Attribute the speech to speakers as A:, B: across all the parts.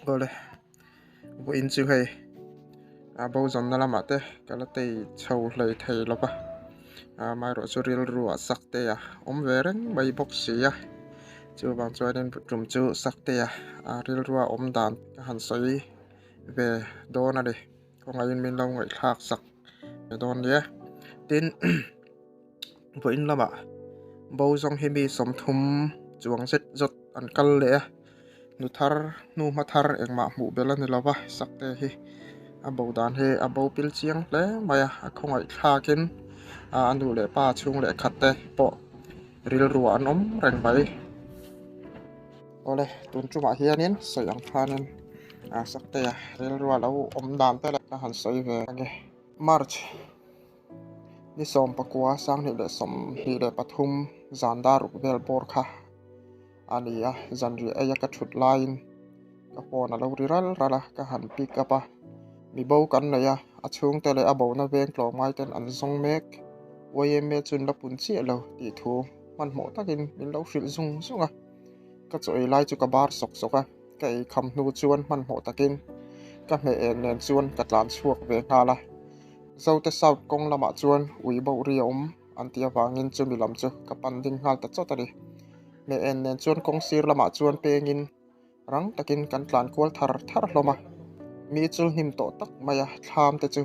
A: Awle vawiin chu hei a bo zawnna lamah te ka la tei chho hlei thei lo va amaherawh chu rilru ah sak te a awm ve reng mai bawk si a chuvang chuanin tum chu sak te a rilru a awm dan ka han sawi ve dawn a ni kawngaihin min lo ngaihthlak sak ve dawn nia tin vawiin lamah bo zawng hi mi 30 chuang zet zawt an kal leh a nu thar hnu hma thar engmah hmuh belh a ni lo va sakte hi a bo dan hi a bo pil chiang hle mai a a khawngaih thlakin a nu leh pa chhung leh khat te pawh rilru ah an awm reng mai awle tun tumah hianin sawi ang khanin a sakte a rilru a lo awm dan te ka han sawi ve ange march. Ni 19 2023 zan dar ruk vel bawr kha a ni a, zanriah eia ka thut laiin ka phone a lo ri ral ral a, ka han pick up a, mi bo kan nei a, a chhungte leh a bona veng tlawmngai ten an zawng mek, YMA chu an la pun chiah lo tih thu hmanhmawh takin min lo hrilh zung zung a, ka chaw ei lai chu ka bar sawk sawk a, ka ei kham hnu chuan hmanhmawh takin ka hmeh en nen chuan ka tlan chhuak ve nghal a. Zote South kawng lamah chuan ui boh ri a awm an tih avangin chumi lam chu ka pan ding nghal ta chawt a ni. Hmeh en nen chuan kawng sir lamah chuan pengin rang takin kan tlan kual thar thar hlawm a. Mi chul hnim tawh tak mai a thlam te chu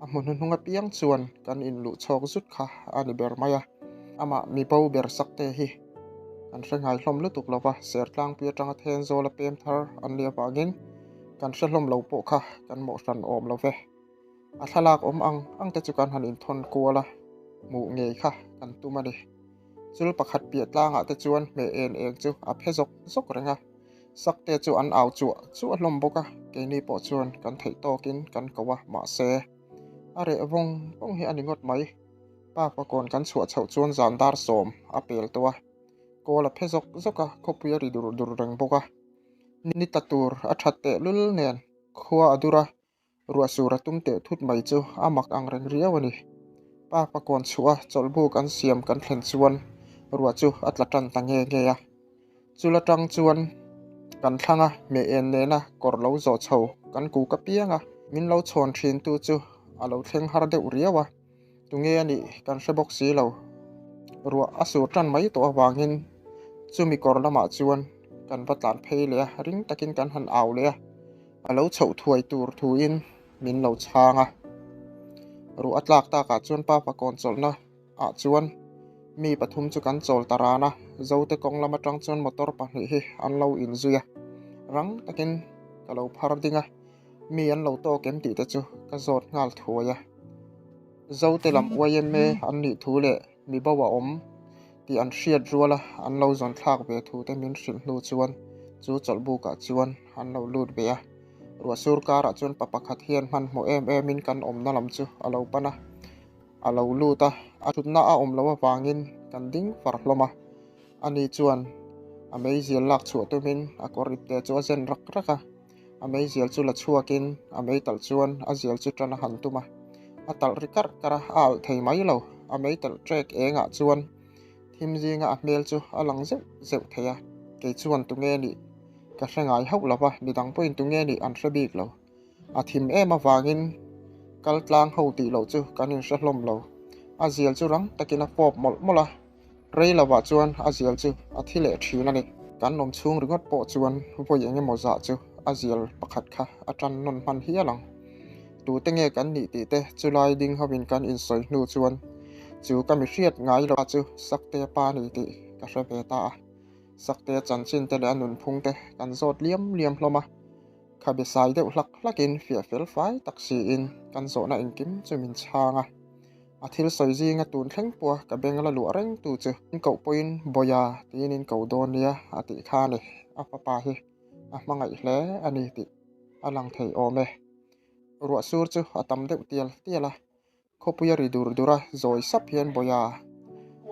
A: a hmu hnuhnung apiang chuan kan inluh chhawk zut kha a ni ber mai a. Amah mi bo ber sak te hi kan hre ngai hlawm lutuk lo va, Sertlangpui atanga Thenzawl a pem thar an nih avangin kan hre hlawm lo pawh kha kan mawhhran awm lo ve. A thlalak awm ang ang te chu kan han inthawn kual a, hmuh ngei kha kan tum a ni. Chul pakhat piah tlangah te chuan hmeh en eng chu a phe zawk zawk reng a, sak te chu an au chuah chuah hlawm bawk a, keini pawh chuan kan theih tawkin kan ko a, mahse a reh vawng vawng hi a ni ngawt mai. Pa pakawn kan chhuah chhoh chuan zan dar 10 a pel tawh a, kawl a phe zawk zawk a, khawpui a ri dur dur reng bawk a. Ni tla tur a that tehlul nen khua a dur a, Ruah sur a tum teh thut mai chu a mak ang reng riau a ni. Pa pakawn chhuah a chawlhbuk an siam kan thlen chuan ruah chu a tla tan ta nge nge a. Chul atang chuan kan thlang a, hmeh en nena kawr lo zawh chho kan kuk apiang a, min lo chhawn thin tu chu a lo thleng har deuh riau a. Tunge a nih kan hre bawk si lo. Ruah a sur tan mai tawh avangin chumi kawr lamah chuan kan va tlan phei leh a, ring takin kan han au leh a. A lo chhoh thuai tur thuin min lo chhang a. Ruah a tlak takah chuan pa pakawn chawlhna ah chuan mi pathum chu kan chawl ta ran a, Zote kawng lam atang chuan motor pahnih hi an lo inzui a. Rang takin ka lo phar ding a, mi an lo tawk em tih te chu ka zawt nghal thuai a. Zote lam YMA an nih thu leh mi bo a awm tih an hriat rual a, an lo zawn thlak ve thu te min hrilh hnu chuan chu chawlhbukah chuan an lo lut ve a. Ruah sur karah chuan pa pakhat hian hmanhmawh em emin kan awmna lam chu a lo pan a, a lo lut a, a thutna a awm loh avangin kan ding far hlawm a. Ani chuan a meizial lak chhuah tumin a kawr ipte chu a zen rak rak a. A meizial chu la chhuakin a meitalh chuan a zial chu tan a han tum a, a talh ri karh karh a, a alh thei mai lo. A meitalh trek engah chuan thim zinga a hmel chu a lang zeuh zeuh thei a, kei chuan tunge nih ka hre ngai hauh lo va, midang pawhin tunge nih an hre bik lo. A thim em avangin kal tlang ho tih loh chu kan inhre hlawm lo. A zial chu rang takin a fawp mawlh mawlh a. Rei lovah chuan a zial chu a thi leh thin a ni. Kan awm chhung ringawt pawh chuan vawi eng emaw zah chu a zial pakhat kha a tan nawn hman hial ang. Tute nge kan nih tih te chulai ding hovin kan insawi hnu chuan chu ka mi hriat ngai lo chu Saktea pa a ni tih ka hre ve ta a. Saktea chanchin te leh a nunphung te kan zawt liam liam hlawm a. Khabe sai deuh hlak hlakin fiah fel fai tak siin kan zawhna engkim chu min chhang a. A thil sawi zinga tun thleng pawha ka beng la luah reng tu chu in koh pawhin Bawia tiin in ko dawn nia a tih kha a ni. A fapa hi a hmangaih hle a ni tih a lang thei awm e. Ruah sur chu a tam deuh tial tial a, khawpui a ri dur dur a, zawi sap hian Bawia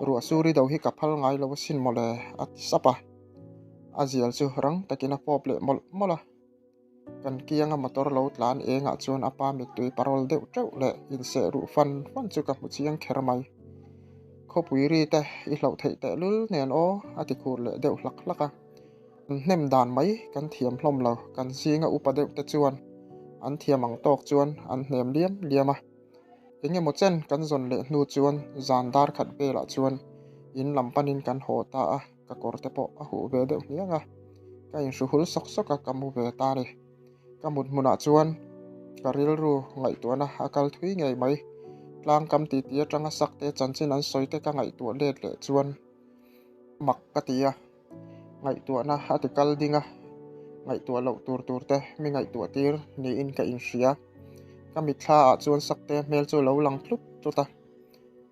A: ruah sur i do hi ka phal ngai lo asin mawle a ti sap a. A zial chu rang takin a fawp leh mawlh mawlh a. Kan kianga motor lo tlan engah chuan a pa mittui parawl deuh teuh leh inseh ruh fan fan chu ka hmu chiang kher mai. Khawpui ri te i hlauh theih tehlul nen aw a ti khur leh deuh hlak hlak a. An hnem dan mai kan thiam hlawm lo, kan zinga upa deuh te chuan an thiam ang tawk chuan an hnem liam liam a. Eng emaw chen kan zawn leh hnu chuan zan dar khat velah chuan in lam panin kan haw ta a, ka kawr te pawh a huh ve deuh hniang a, ka inhru hul sawk sawk a, ka mu ve ta a ni. Ka mut hmunah chuan ka rilru ngaihtuahna a kal thui ngei mai. Tlangkam titi atanga sakte chanchin an sawi te ka ngaihtuah let leh chuan mak ka ti a, ngaihtuahna a ti kal ding a, ngaihtuah loh tur tur te mi ngaihtuah tir niin ka inhria. Ka mitthla ah chuan sakte hmel chu a lo lang tlut tlut a,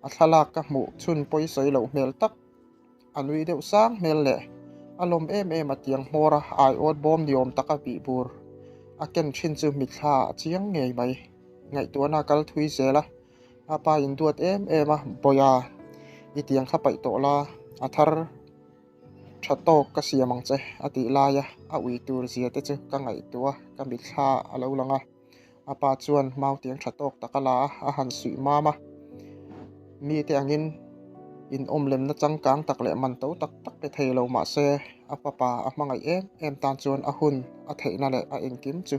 A: a thlalak ka hmuh chhun pawi sawi loh hmel tak. A nui deuh sang hmel leh a lawm em em a tiang hmawr a aiawt bawm ni awm taka vih bur a ken thin chu mitthla a chiang ngei mai. Ngaihtuahna a kal thui zel a, a pa in duat em em a, Bawia, i tiang kha paih tawh la, a thar tha tawk ka siam ang che a tih laia a ui tur zia te chu ka ngaihtuah a, ka mitthla a lo lang a. A pa chuan mau tiang tha tawk tak a la a, a han suih mam a. Mite angin in awm lemna changkang tak leh man to tak tak pe thei lo mah se, a fapa a hmangaih em em tan chuan a hun, a theihna leh a engkim chu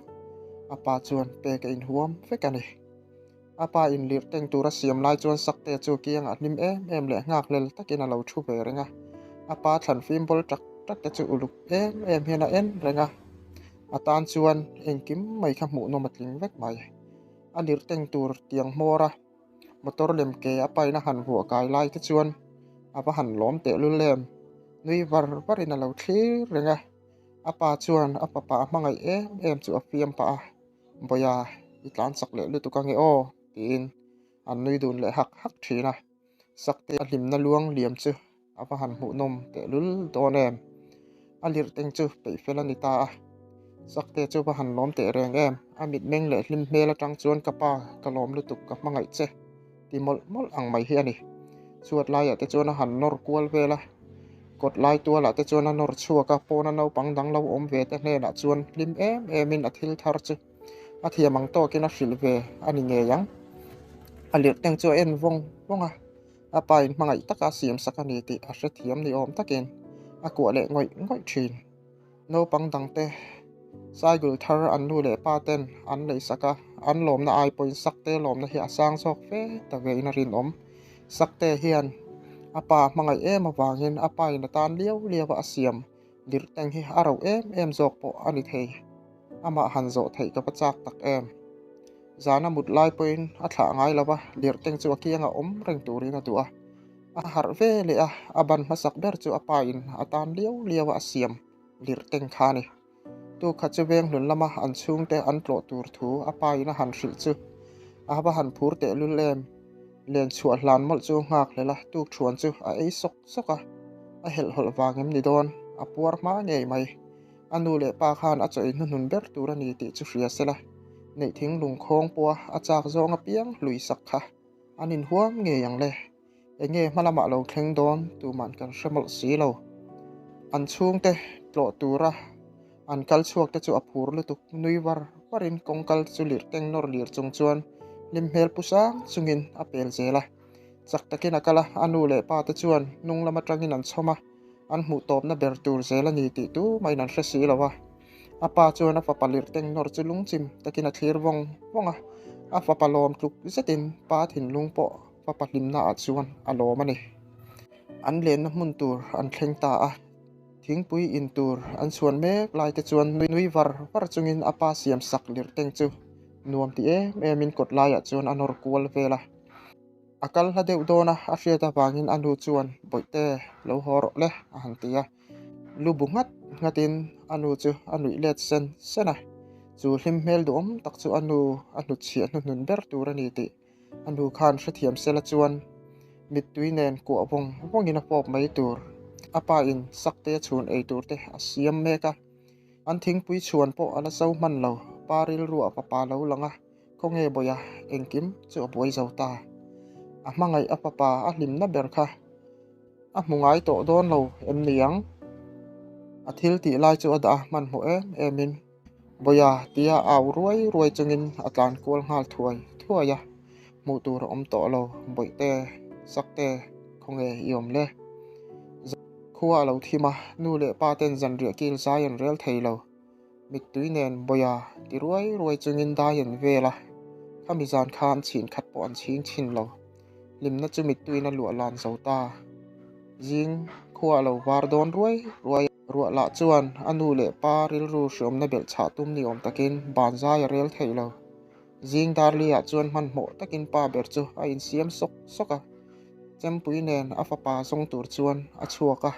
A: a pa chuan pek a inhuam vek a ni. A pa in lirh teng tura siam lai chuan Saktea chu kiangah hlim em em leh nghakhlel takin a lo thu ve reng a. A pa thlan fim bawl tak tak te chu uluk em em hian a en reng a. A tan chuan engkim mai kha hmuhnawm a tling vek mai. A lirh teng tur tiang hmawr a, motor lem ke a paina han vuah kai lai te chuan a va han lawm tehlul em. Nui var varin a lo thlir reng a, a pa chuan a fapa a hmangaih em em chu a fiam pah a, Bawia, i tlan chak leh lutuk ange aw, tiin an nui dun leh hak hak thin a. Sakte a hlimna luang liam chu a va han hmuhnawm tehlul dawn em? A lirh teng chu peih fel a ni ta a, Sakte chu va han lawm teh reng em? A mitmeng leh hlim hmel atang chuan ka pa ka lawm lutuk ka hmangaih che ti mawlh mawlh ang mai hi a ni. Chhuat laiah te chuan a han nawr kual vel a, kawt lai tualah te chuan a nawr chhuak a, pawna naupang dang lo awm ve te hnenah chuan hlim em emin a thil thar chu A thiam ang tawkin a hrilh ve a ni ngei ang. A lirh teng chu a en vawng vawng a, a pa in hmangaih taka a siam sak a ni tih a hrethiam ni awm takin a kuah leh ngawih ngawih thin. Naupang dangte cycle thar an nu leh pa ten an lei sak a, an lawmna ai pawhin Sakte lawmna hi a sang zawk fe ta ve in a rinawm. Sakte hian a pa hmangaih em avangin a pa in a tan liau liau a a siam Lirh teng hi a rauh em em zawk pawh a ni thei. Amah han zawh theih ka va chak tak em. Zana mut lai pawhin a thlah ngai lo va, lirh teng chu a kianga awm reng turin a duh a. A harh ve leh a, a ban hmasak ber chu a pa in a tan liau liau a a siam lirh teng kha a ni. Tu kha chu venghlun lama an chhungte an tlawh tur thu a pa in a han hrilh chu a va han phur tehlul em. Len chhuah hlan mawlh chu nghak hlel a, tuk thuan chu a ei sawk sawk a, a helhhawlh vang em ni dawn, a puar hma ngei mai. A nu leh pa khan a chawi hnuhnun ber tur a ni tih chu hria sela, neih thing lungkhawng pawha a chak zawng apiang hlui sak kha an inhuam ngei ang le. Enge hma lamah lo thleng dawn tuman kan hre mawlh si lo. An chhungte tlawh tura an kal chhuak te chu a phur lutuk nui var varin kawng kal chu lirh teng nawr lir chung chuan hlim hmel pu sang chungin a pel zel a. Chak takin a kal a, a nu leh pa te chuan hnung lam atangin an chhawm a, an hmuh tawpna ber tur zel a ni tih tumahin an hre si lo a. A pa chuan a fapa lirh teng nawr chu lungchim takin a thlir vawng vawng a, a fapa lawm tluk zetin pa thinlung pawh fapa hlimna ah chuan a lawm a ni. An lenna hmun tur an thleng ta a, thingpui in tur an chhuan mek lai te chuan nui var var chungin a pa siam sak lirh teng chu nuam ti em em in kawt laiah chuan a nawr kual vel a. A kal hla deuh dawn a, a hriat avangin a nu chuan Bawihte lo haw rawh le a han ti a. Lu bu nghat nghatin a nu chu a nuih let sen sen a, chu hlim hmel duhawm tak chu a nu a hnutchhiah hnuhnun ber tur a ni tih A nu khan hrethiam sela chuan mittui nen kuah vawng vawngin a fawp mai tur. A pa in sakte a chhun ei tur te a siam mek a. An thingpui chhuan pawh a la zo hman lo. Pa rilruah fapa lo lang a, khawnge bawiha engkim chu a buai zo ta. A hmangaih a fapa a hlimna ber kha a hmu ngai tawh dawn lo em ni ang? A thil tih lai chu a dah a hmanhmawh em em in. Bawia tia au ruai ruai chungin a tlan kual nghal thuai thuai a, hmuh tur a awm tawh lo, Bawihte, Sakte, khawnge i awm le? Khua a lo thim a, nu leh pa ten zanriah kil zai an rel thei lo. Mittui nen Bawia ti ruai ruai chungin dai an vel a, khami zan khan chhin khat pawh an chhing chhin lo. Hlimna chu mittuiin a luah lan zo ta. Zing khua a lo var dawn ruai ruai a, ruah lah chuan a nu leh pa rilru hriawmna belh chhah tum ni awm takin ban zai a rel thei lo. Zing Darli-ah chuan hmanhmawh takin pa ber chu a insiam sawk sawk a, Chempui nen a fapa zawng tur chuan a chhuak a.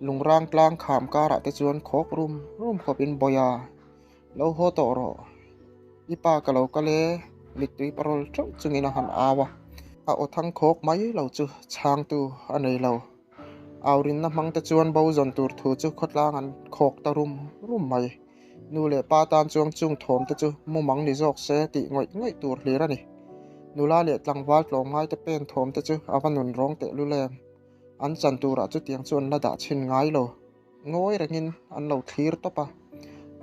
A: Lungrang tlang kham karah te chuan khawk rum rum khawpin Bawia, lo haw tawh rawh. I pa ka lo kal e, mittui parawl teuh chungin a han au a. A aw thang khawk mai lo chu chhangtu a nei lo. Aurinna hmang te chuan bo zawn tur thu chu khawtlang an khawk ta rum rum mai. Nu leh pa tan chuang chung thawm te chu mumang ni zawk se tih ngawih ngawih tur hlir a ni. Nula leh tlangval tlawmngai te pen thawm te chu a va nun rawng teh lul em. An chan turah chutiang chu an la dah chhin ngai lo. Ngawi rengin an lo thlir tawp a,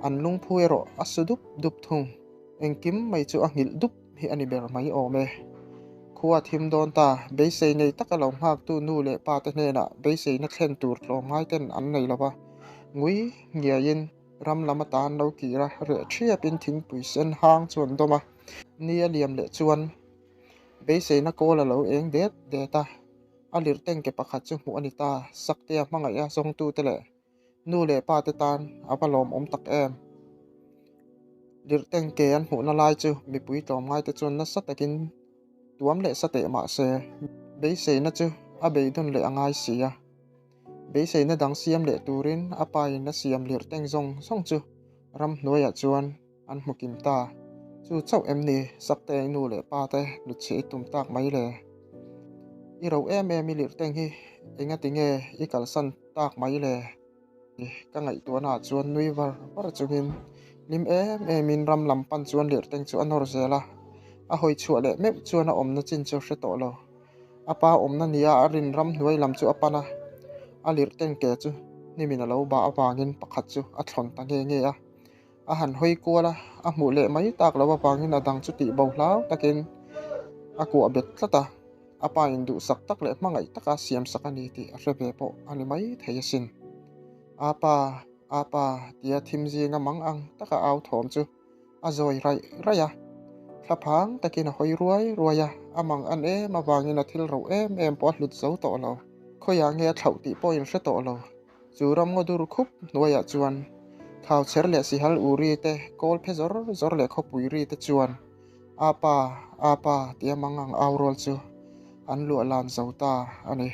A: an lungphu erawh a su dup dup thung. Engkim mai chu a nghilh dup hi a ni ber mai awm e. Khua thim dawn ta, beisei nei taka lo nghaktu nu leh pa te hnenah beiseina thlen tur tlawmngai ten an nei lo va, ngui ngiaiin ram lam atan lo kir a, reh thiapin thingpui sen hang chu an dawm a. Ni a liam leh chuan beiseina kawl a lo eng det det a. A lirteng ke pakhat chu hmuh a ni ta, Saktea hmangaih a zawngtute leh nu leh pa te tan a va lawmawm tak em. Lirteng ke an hmuhna lai chu mipui tlawmngaite chuan nasa takin tuam leh sa teh mah se, beiseina chu a beidun leh a ngai si a. Beiseina dang siam leh turin a pain a siam lirteng zawng zawng chu ramhnuaiah chuan An hmu kim ta. Chu chauh em ni Sakte i nu leh pa te hnutchhiah i tum tak mai le? I ro em em i lirhteng hi engati nge i kalsan tak mai le? Ka ngaihtuahna ah chuan nui var var chungin hlim em em in ram lam pan chuan lirhteng chu a nawr zel a. A hawi chhuah leh meuh chuan a awmna chin chu a hre tawh lo. A pa awmna nia a rin ram hnuai lam chu a pan a, a lirhteng ke chu hnimin a lo bah avangin pakhat chu a thlawn ta nge nge a. A han hawi kual a, a hmuh leh mai tak loh avangin a dang chu tih bo hlau takin a kuah bet tlat a, a pa in duhsak tak leh hmangaih taka siam sak a ni tih a hre ve pawh a ni mai thei asin. A pa, a pa tia thim zinga mang ang taka au thawm chu a zawi raih raih a, thlaphang takin a hawi ruai ruai a, a mang an em avangin a thil roh em em pawh a hlut zo tawh lo. Khawiah nge a thlauh tih pawh in hre tawh lo. Chu ramngaw dur khup hnuaiah chuan Thauchher leh Sihal Uri te kawl phe zawr zawr leh khawpui ri te chuan A pa, a pa tia mangang au rual chu an luah lan zo ta a ni.